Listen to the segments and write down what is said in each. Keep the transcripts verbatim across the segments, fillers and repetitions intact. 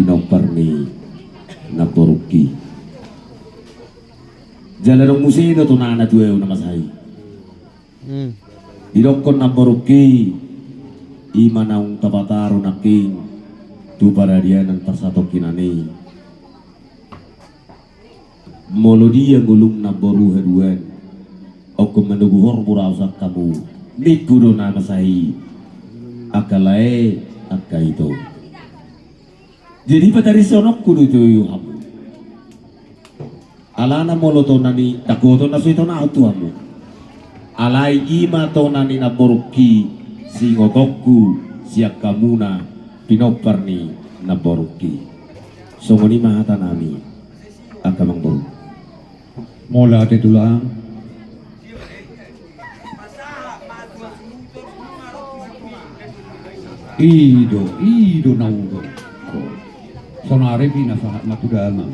Pinompar ni namborungki. Jala dung muse do tonana tu ahu na masa i. Hmm. Didokkon namborungki, i ma naung tapataru nangkin tu paradianan parsatongkinan i. Molo dia ngolum namboru haduan, ingkon manogu horbo raosan hamu, ningku do na masa i, angka lae, angka ito. Jadi patarisononku do tu hamu. Alana molo tona ni, ndang huboto na so itonahon tu hamu. Alai i ma tona ni namborungki, siingotonku sian hamuna pinompar ni namborungki. Songon i ma hatanami, angka amangboru. Mauliate tulang. I do, i do na hudok. Saonari pe na sahat ma tu damang.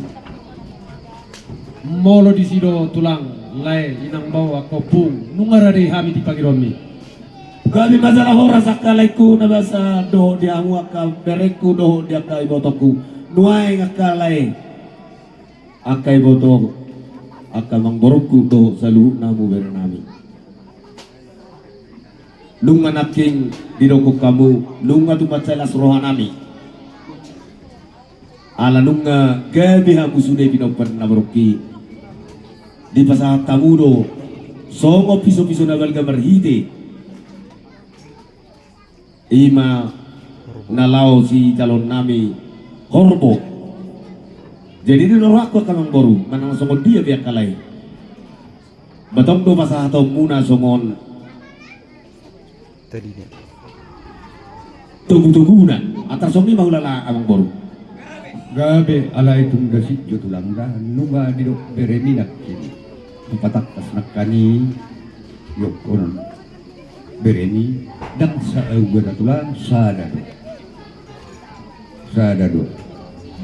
Molo disi do tulang, lae, inang bao, angka ompung, nunga rade hami di pangidoanmi. Gabe ma jala horas angka laengku na basa dohot di hamu angka berengku dohot di angka ibotongku. Nuaeng angka lae, angka iboto, angka amangborungku dohot saluhutna hamu berenami. Nunga nangkin didokkon hamu, nunga tumangsa las rohanami. Ala nunga gabe hamu sude pinompar ni namborungki. Dipasahat hamu do songon pisopiso na balga marhite i ma na laho sijaloonnami horbo. Jadi di rohangku angka amangboru, manang songon dia pe angka lae, ba tong do pasahatonmuna songon togutoguna. Antar songon i ma hulala amangboru. Gabe alai tung dasik jo tulang da, nunga didok beremi nangkin. Dipatangkas nangkin i, didokkon beremi, ndang saur matua tulang, sada do. Sada do.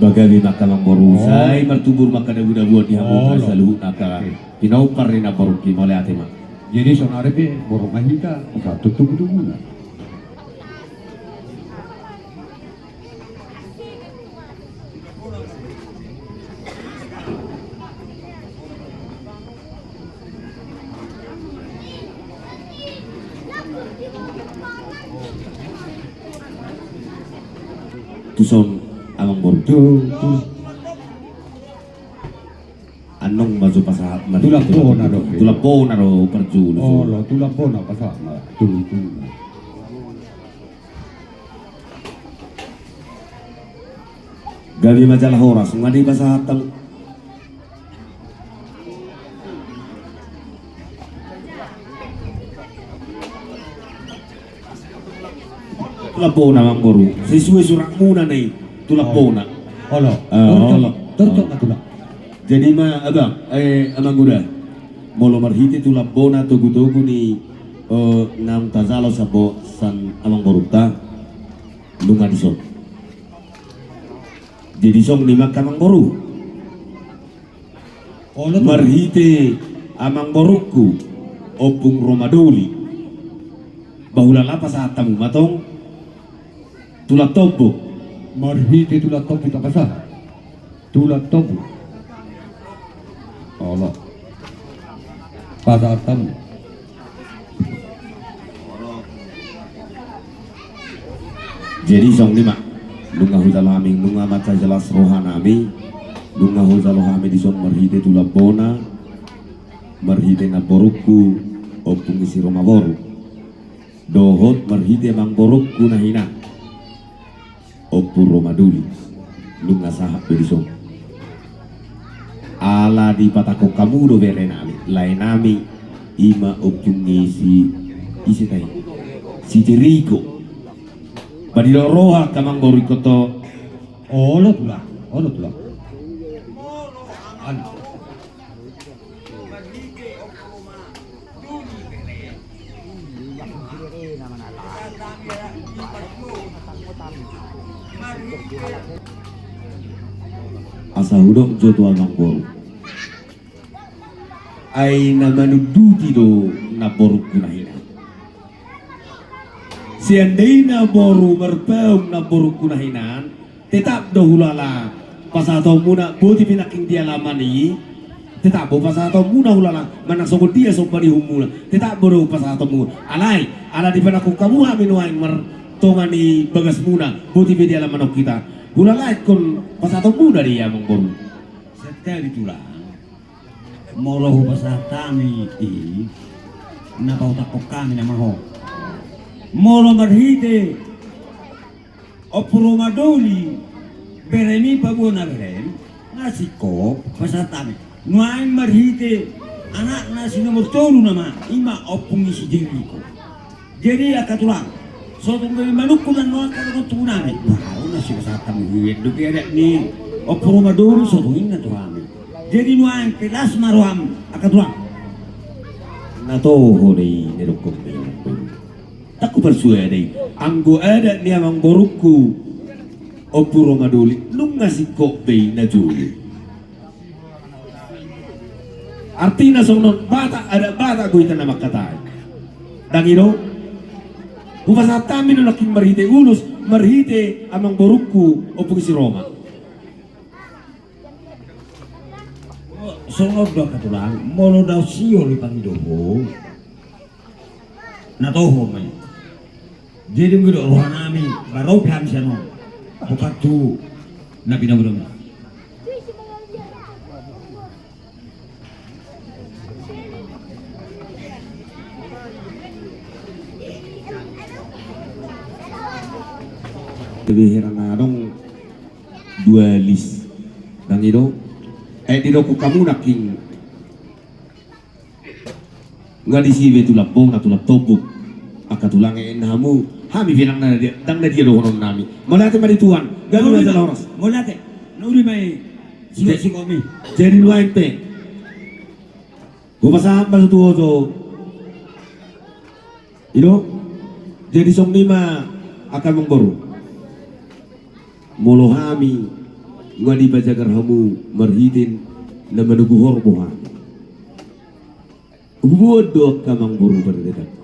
Ba gabe ma angka amangboru, sai martubu ma angka dabudabuan di hamu saluhutna angka pinompar ni namborungki, mauliate ma. Jadi saonari pe borok ma hita, pasahat togutoguna. Tuson amangboru. Tu, tu. Annon ma jo pasahat ma. Tulang bona do. Tulang bona do parjolo. Olo, tulang bona pasahat ma. Tu, tu. Gabe ma jala horas, nunga dipasahat hamu. Tulang bona amangboru, sesuai suratmuna na i, tulang bona. Olo. Ah, olo. Tortok ma tulang. Jadi ma abang, eh, amangboru, molo marhite tulang bona togutogu ni, eh, naung tajalo sabo sian amangborunta, nunga dison. Jadi songon i ma angka amangboru. Olo, tulang. Marhite amangborungku, Ompung Romadoli. Ba hulala pasahat hamu ma tong tulang tombu. Marhite tulang tombu tapasahat. Tulang tombu. Olo. Pasahat hamu. Jadi songon i ma, nunga hujalo hami, nunga mansai jelas rohanami, nunga hujalo hami dison marhite tulang bona, marhite namborungku, Ompung Isi Romaboru, dohot marhite amangborungku na hinan, Ompung Romadoli, nunga sahat be dison. Ala dipatangkok hamu do berenami, laenami, i ma Ompung Isi, ise tahe? Si Jeriko. Ba didok roha angka amangboru ingkon to. Olo tulang, olo tulang. Anu. Asa hudok jo tu amangboru. Ai na manunduti do namborungku na hinan. Seandaina boru marpaung namborungku na hinan, Tetap do hulala pasahatonmuna, boti pe nangkin di alaman i. Tetap do pasahatonmuna hulala, manang songon dia somba ni uhumuna. Tetap do pasahatonmuna. Alai, ala dipanangkok hamu hami nuaeng martonga ni bagasmuna, boti pe di alaman on hita. Hulala ingkon pasahatonmuna do i amang boru. Santabi tulang. Molo hupasahat hami i, na pautakkon hami nama ho. Molo marhite Ompu Roma Doli, beremi paboa na berem, na singkop pasahat hami. Nuaeng marhite anakna si nomor tolu nama, ima Ompu ni si Jeriko. Jadi angka tulang, sotung be manungkun annon angka dongan tubu nami. Baru na sipasahat hami, huendok i adat ni Ompu Roma Doli, sotung inna tu hami. Jadi nuaeng pe las ma roham angka tulang. Na toho do i na didokkon be. Ndang huparsuada i. Anggo adat ni amang borungku Ompu Roma Doli, nunga singkop be i na jolo. Artina songon on, Batak, adat Batak do hita na mangkatai. Ndang i do? Hupasahat hami do nangkin marhite ulos, marhite amang borungku Ompu ni si Roma. Songon on do angka tulang, molo dao sihol i pangidoho. Na toho ma i. Jadi molo didok roha nami, baru pe hami sian on. Bukan tu na pinaudam. Jadi heran adong dua lis. Ndang i do? Eh, didokkon hamu nangkin. Nga disi be tulang bona, tulang tombuk. Angka tulang e na hamu, hami pe ndang na dia, ndang na dia dohonon nami. Mauliate ma di Tuhan, gabe ma jala horas. Mauliate. Na uli ma i. Sudah singkop i. Jadi nuaeng pe. Hupasahat ma tu ho jo. I do? Jadi songon i ma angka amang boru. Molo hami nga dipajagar hamu marhite na manogu horbo hami. Huboan do angka amang boru pardebatangku.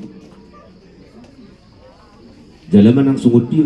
Jala manang songon dia,